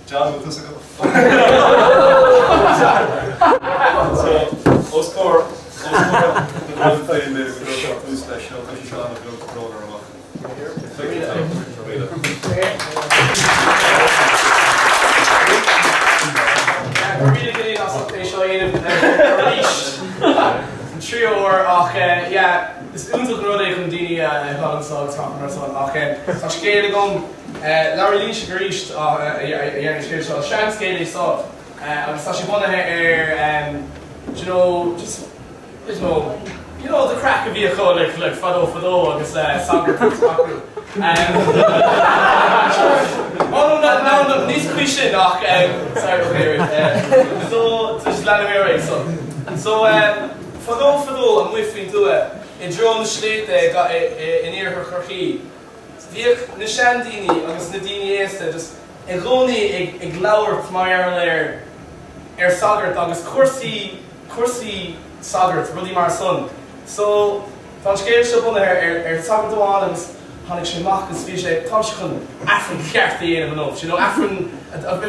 John, bhfuil tusa agat? So, os comhair os comhair do dhroim féin b'fhéidir go gcuirfeá tús leis seo, tá sé seo an-bheag brón orm ach thank you Tom, go raibh míle. Go raibh míle maith as ucht é seo a dhéanamh arís an tríú huair ach yeah is iontach an rud é chun daoine a fheiceáil anseo agus gach rud mar san ach tá scéal agam Labhair Laoiseach arís a dhéanann an scéal seo. Seanscéal é seo agus tá sé bunaithe ar do you know just I don't know you know the craic a bhí acu like like fadó fadó agus sagart acu. Oh no no no no níos cuí sin ach sorry okay right so just leanfaidh mé ar aghaidh so so fadó fadó amuigh faoin tuath i dtreo na sléibhte in iarthar Chorcaí Bhíodh na seandaoine agus na daoine aosta just i gcónaí ag ag labhairt mar gheall ar ar sagart agus cúrsaí cúrsaí sagart, rudaí mar san. So tá an scéal seo bunaithe ar ar sagart amháin agus tháinig sé amach agus bhí sé táimse chun Aifreann ceart a dhéanamh inniu, you know Aifreann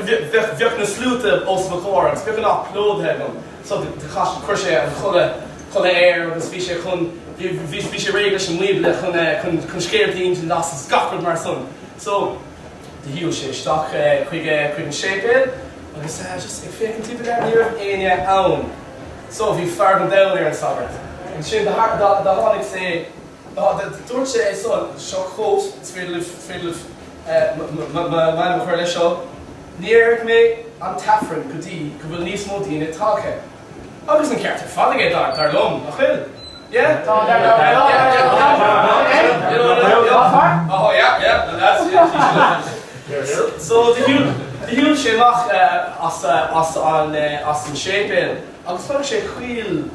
bheadh bheadh na sluaite os mo chomhair agus bheadh an áit plódaithe agam. So do chaith chuir sé an chulaith chulaith air agus bhí sé chun bhí bhí bhí sé réidh leis an mBíobla chun chun chun scéalta a insint as agus gach rud mar san. So do shiúil sé isteach chuig chuig an séipéal agus just ag féachaint timpeall air ní raibh éinne ann. So bhí fearg an domhain ar an sagart. Ansin do do do tháinig sé do dúirt sé é san seo quote is féidir libh féidir libh m'ainm a chur leis seo. Ní déarfaidh mé an tAifreann go dtí go bhfuil níos mó daoine tagtha. Agus an ceart ar fad aige, dar liom, nach bhfuil? Yeah? Oh yeah, yeah, that's it. So do shiúil sé amach as an as an séipéal agus chonaic sé coill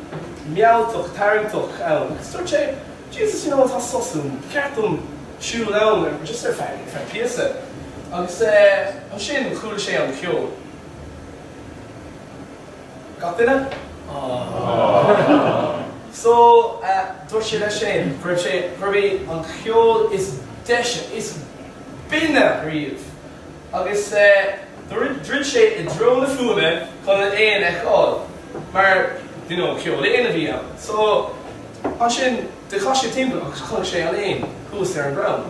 mealltach tarraingteach ann agus dúirt sé, Jesus, you know, tá sos uaim, ba cheart dom siúl ann just ar feadh, ar feadh píosa. Agus ansin chuala sé an ceol. Gach duine? Aww. So, dúirt sé leis féin go raibh sé, gurb é an ceol is deise, is binne riamh. Agus dhruid sé i dtreo na fuaime chun an éan a fheiceáil, mar, you know, ceol éan a bhí ann. So, ansin, do chas sé timpeall agus chonaic sé an éan thuas ar an gcrann.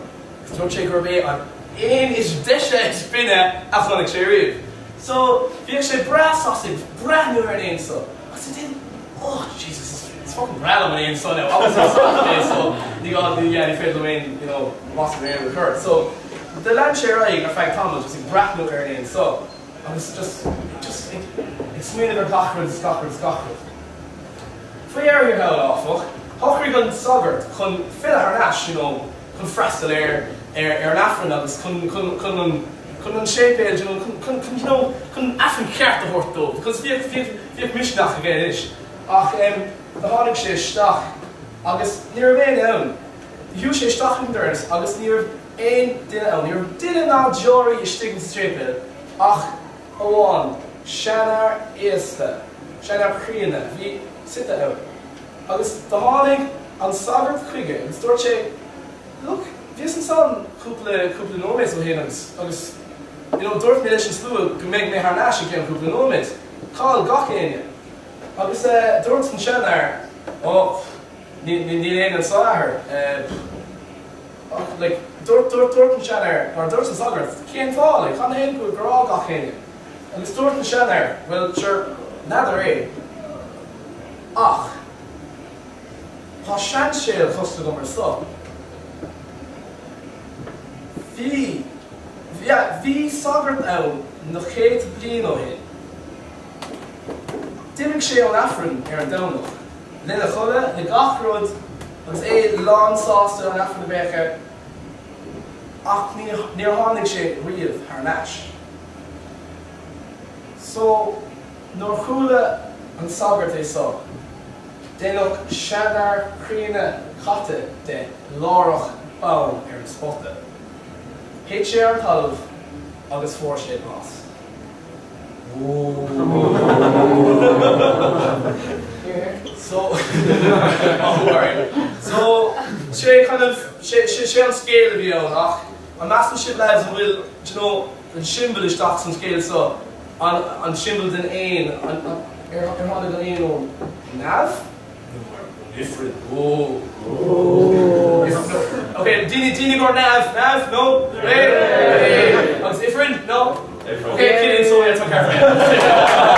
Agus dúirt sé gurb é an éan is deise is binne a chonaic sé riamh. So, bhíodh sé breá sásta ag breathnú ar an éan so. Agus ansin, oh Jesus, is fucking breá liom an éan so now, obviously is sagart é so ní gá, yeah, ní féidir liom aon, you know, masla nó aon rud a chur. So, do lean sé ar aghaidh ar feadh tamaill just ag breathnú ar an éan so agus just, just ag, ag smaoineamh ar gach rud is gach rud is gach rud. Faoi dheireadh thiar thall, áfach, shocraigh an sagart chun filleadh thar n-ais, you know, chun freastal ar, ar, ar an Aifreann agus chun, chun, chun an, chun an séipéal, you know, chun, chun, chun, you know, chun Aifreann ceart a thabhairt dóibh, because bhíodh, bhíodh, bhíodh misneach aige anois. Ach em, do tháinig sé isteach agus ní raibh éinne ann. Do shiúil sé isteach chuig an doras agus ní raibh aon duine ann, ní raibh duine ná deoraí istigh insa tséipéal ach amháin seanfhear aosta, seanfhear críonna a bhí suite ann. Agus do tháinig an sagart chuige agus dúirt sé, Look, bhíos ansan cúpla, cúpla nóiméad ó shin agus, agus, you know, dúirt mé leis an slua go mbeidh mé thar n-ais i gceann cúpla nóiméad. Cá bhfuil gach éinne? Agus eh, dúirt an seanfhear, Oh, níl, níl éinne anso, a athair. Eh, ach, like, dúirt, dúirt, dúirt an seanfhear, mar dúirt an sagart, cén fáth, like, cad 'na thaobh gur fhág gach éinne? Agus dúirt an seanfhear, Bhuel, sure, n'fheadar é. Ach tá seanscéal cloiste agam anso. Bhí, yeah, bhí sagart ann na céadta bliain ó shin. D'imigh sé ón Aifreann ar an Domhnach, lena chulaith, le gach rud, agus é lán sásta an Aifreann a bheith aige, ach níor tháinig sé riamh thar n-ais. So. Nuair chuala an sagart é so, deineadh seanfhear críonna caite de láithreach bonn ar an spota. Thit sé ar an talamh agus fuair sé bás. So, so, sé kind of, sé, sé, sé an scéal a bhí ann ach an measann sibh lads an bhfuil, do you know, an tsiombail isteach san scéal seo, an tsiombail den éan, ar tháinig an éan ó neamh? Nó ón ifreann? Ó! Ok, daoine, daoine gur neamh, neamh, no? Agus ifreann? No? Ok, Cillian, so yeah, tá ceart.